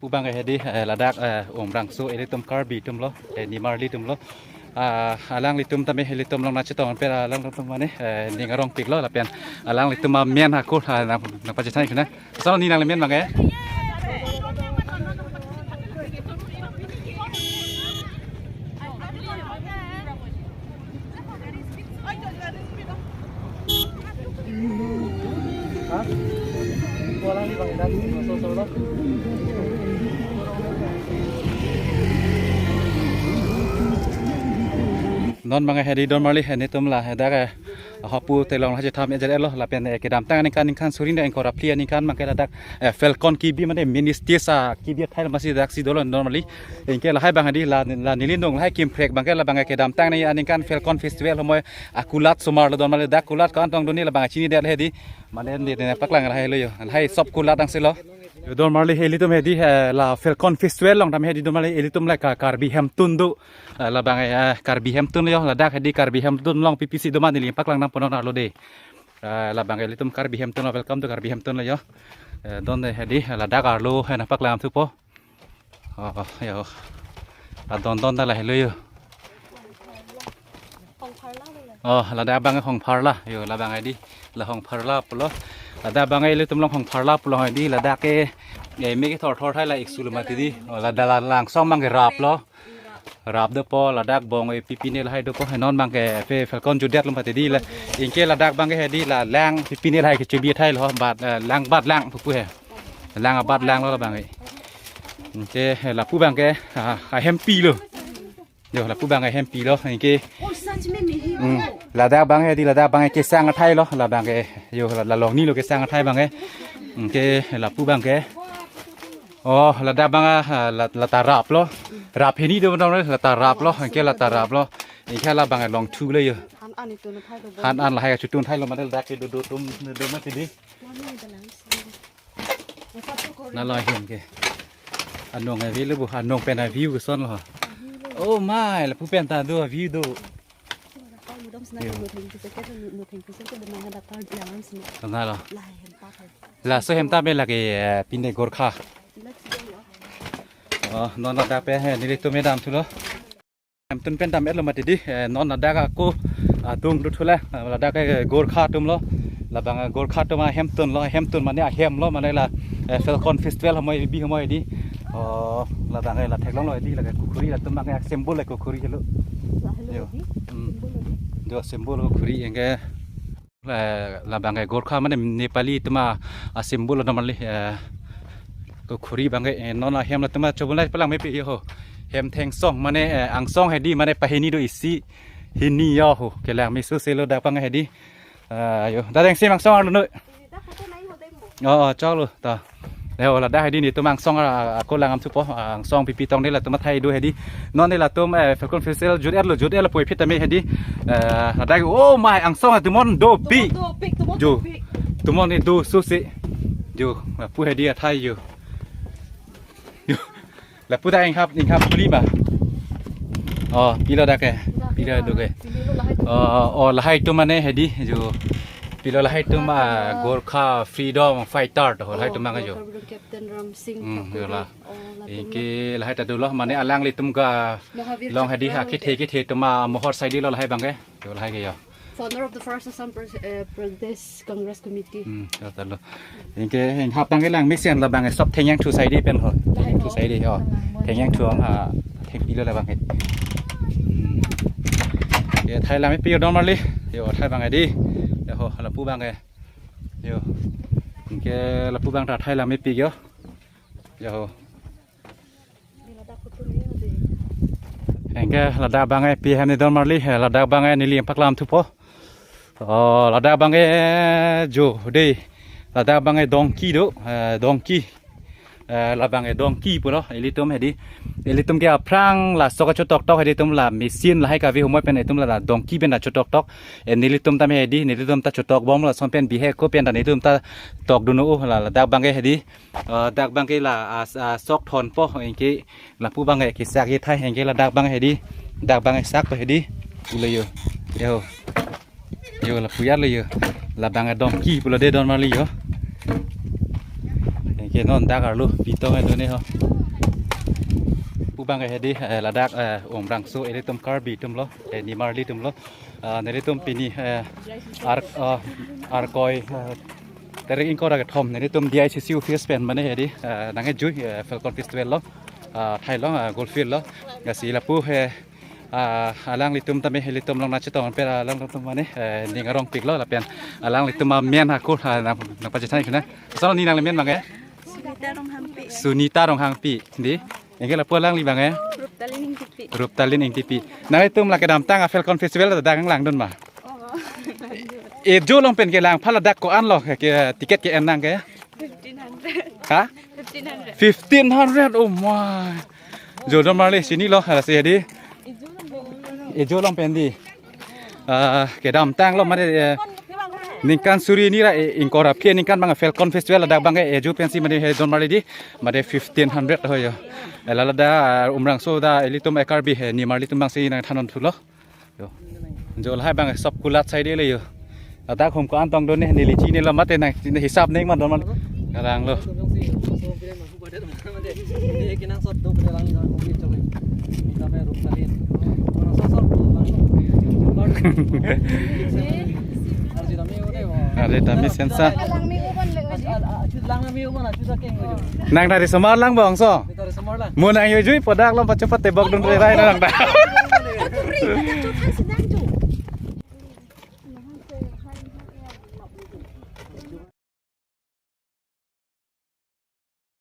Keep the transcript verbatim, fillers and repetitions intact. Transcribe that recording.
Pu abang hedi, eh, ladak, eh, Umrangso ilitum Karbi atum lo, eh, nimarli atum lo. Ah, alanglitum tame ilitum along nangchetong pen alanglitum mane, eh, ning arongpik lo lapen alanglitum amen hako, ah, nang, nangpachethang ikna. Asal ni nangli men abang, eh? Non abang hedi don marli, hedi atum la, hedi ke, hapu telong la chethan ejer lo lapen, eh, kedamtang aningkan, aningkan suri ingkoi ra phli aningkan abang ke ladak, eh, Falcon kebi mane mini stage kebi athai masi dak si dolo don marli. Anke lahai abang hedi la, la neli nung lahai kimprek abang ke la abang ke kedamtang ni aningkan Falcon Festival homoi akulat osomar lo don marli, dak kulat ko-an tong doni la abang chinidet hedi. Mane ni, ni paklang lahai lo yo. Lahai sop kulat angse lo. Yo don marli, ilitum hedi, eh, la Falcon Festival along tame hedi don marli ilitum la ka Karbi hemtun do. Eh, la abang, eh, Karbi hemtun lo yo, ladak hedi Karbi hemtun along pi pi si do ma neli paklang nangponnon arlo de. Eh, la abang ilitum Karbi hemtun lo, welcome to Karbi hemtun lo yo. Eh, don de hedi, ladak arlo, eh, nangpaklang thupo. Oh, oh, yo. La don don ta lahelo yo. Oh, ladak abang hongpharla. Yo, la abang hedi. La hongpharla pulo. Ladak abang ilitum along hongpharla pulo hedi. Ladak ke, eh, me kethor thor thai la ik su lo mati di. Oh, ladak la, la angsong abang ke rap lo. Rap dopo, ladak bong, eh, pi pi ne lahai dopo. Non abang ke pe Falcon jutdet lo mati di la. Anke ladak abang ke hedi la lang pi pi ne lahai kechebi athai lo. Bat, eh, lang bat lang pupu he. Lang abat lang lo la abang ke. Anke, eh, lapu abang ke, ah, ahempi lo. Yo, lapu abang ahempi lo, anke. Oh, सच में नहीं हो। Hmm. Ladak abang hedi, ladak abang kesang athai lo, la abang ke. Yo, la, la longni lo kesang athai abang ke. Anke, lapu abang ke. Oh, ladak abang, ah, la, la ta rap lo. Rap hini do abang, la ta rap lo, anke la ta rap lo. Anke la abang longthu lo yo. Han an itu na thai lo. Han an lahai kachutun thai lo, mane ladak ke do do atum do mati di. Mami ada langsung. Nalo ahem ke. Anong avi lo bu, anong pen avi keson lo. Oh my, lapu pen ta do avi do. Nalo. Laso ahem ta me lake, eh, pine Gorkha. Oh, non ladak pen he, nelitum me damthu lo. Hemtun pen dam-et lo mati di, eh, non ladak ako, ah, adung duthu la, ah, ladak ke Gorkha atum lo, la abang Gorkha atum ahemtun lo, hemtun mane ahem lo, mane la, eh, Falcon Festival homoi bi homoi di, oh, la abang la theklong lo di, la ke kukhuri latum abang symbol la kukhuri helo. Yo. Hmm. Jo symbol kukhuri anke. Eh, la abang ke Gorkha mane Nepali atum a-symbol lo don marli, eh, kukhuri abang ke, eh, non ahem latum chobulai palang mepi yo ho. Hem thengsong mane, eh, angsong hedi mane pahini do isi hini yo ho. Kelang meso selo dak abang hedi. Eh, yo, dadeng sim angsong arlo noi. Oh, oh, chok lo ta. Eh, oh, ladak hedi netum angsong, ah, ako lang damthupo, ah, angsong pi pi tong ne latum athai do hedi. Non ne latum, eh, Falcon Festival jut-et lo, jut-et lo puvoiphit tame hedi. Eh, ladak, oh my, angsong atum mon dopik. Dopik, atum mon jo dopik. Atum mon ne do sose. Jo, ah, pu hedi athai jo. Jo. Lapu ta inghap, inghap puli ma. Oh, pilo dak ke. Pilo do ke. Oh, oh, lahai atum mane hedi jo. Pilo lahai atum, ah, Gorkha freedom fighter to, lahai atum abang jo. Captain Ram Singh Hmm, Thakur. Yola. Oh, latum. Anke lahai ta dolo, mane alanglitum ke Mahavir long hedi Chakra ha kethe kethe atum amohor saidi lo lahai abang ke. Yo lahai ke yo. Founder of the first Assam Pres-, eh, Pradesh Congress Committee. Hmm, yo ta lo. Anke inghap abang ke lang mesen la abang ke sop thengyang thu saidi pen ho. Lahai thengyang thu ho. Saidi ho. Thengyang thu ang ha thengpi lo la abang ke. Hmm. Ye athai lang mepi yo don marli. Yo athai abang ke di. Yo ho lapu abang ke. Yo. Anke lapu abang ta athai lang mepi yo. Yo ho. Anke ladak abang ke pi hem ne don marli, eh, ladak abang ke neli paklang damthupo. Oh, ladak abang ke jo de. Ladak abang ke donkey do, eh, donkey. Eh, la abang ke donkey pulo, ilitum hedi. Ilitum ke aphrang la sok achotok tok hedi atum la machine lahai kave homoi pen itum la, la donkey pen la chotok tok. Eh, nelitum tame hedi, nelitum ta chotok bom lason pen bihek ko pen ta nelitum ta tok dun o la, ladak abang ke hedi. Eh, dak abang ke la, ah, ah, sok thonpo, anke lapu abang ke kesak ye thai, anke ladak abang hedi, dak abang ke sak po hedi, pulo yo, yo, yo lapu ya lo yo, la abang ke donkey pulo de don marli yo, anke non dak arlo, pitong do ne ho, Bang hedi, eh, ladak, eh, Umrangso ilitum Karbi atumlo, eh, Nimarli atumlo. Ah, nelitum pini, eh, Ar-, ah, Arkoi, eh, tarik ingkoi ra kethom nelitum D I C C office pen mane hedi, eh, nangkejui, eh, Falcon Festival lo, ah, thailo, ah, Golf Field lo. Lasi lapu, eh, ah, alanglitum tame ilitum along nangchetong pen alanglitum mane, eh, ning arongpiklo lapen alanglitum amen hako, ah, nang, nangpachethan ikna. Asal ning nangli men bang eh? Sunita Ronghangpi. Sunita Ronghangpi, di. Anke lapu alangli bang eh? Ruptalin Ingtipi. Ruptalin Ingtipi. Nangtum la kedamtang a Falcon Festival ta dak langdun ma? Oh. Ejo along pen kelang aphan ladak ko-an lo ke, ke ticket ke-en nang ke? Fifteen hundred. Ha? Fifteen hundred. Fifteen hundred. Oh my. Jo don marli chinilo hala si hedi. Ejo along pen di. Ah, kedamtanglo mane, eh, ningkan suri hini ra, eh, ingkoi ra phli aningkan bang Falcon Festival ladak bang, eh, ejo pensi mane he don marli di, mane fifteen hundred ho yo. Eh, la ladak, ah, Umrangso ta ilitum, eh, Karbi he Nimarli atum bang si nangthan-un thulo. Yo. Jo lahai bang sop kulat sai dele yo. Ladak hum ko-an tong don ne, neli chinilo mate nang hisap neng ma don marli. Karang lo. Are tame sensa. Nang dari somar lang bang so. Mo nang yo jui podak lo pacho pate bok dun re rai nang ta.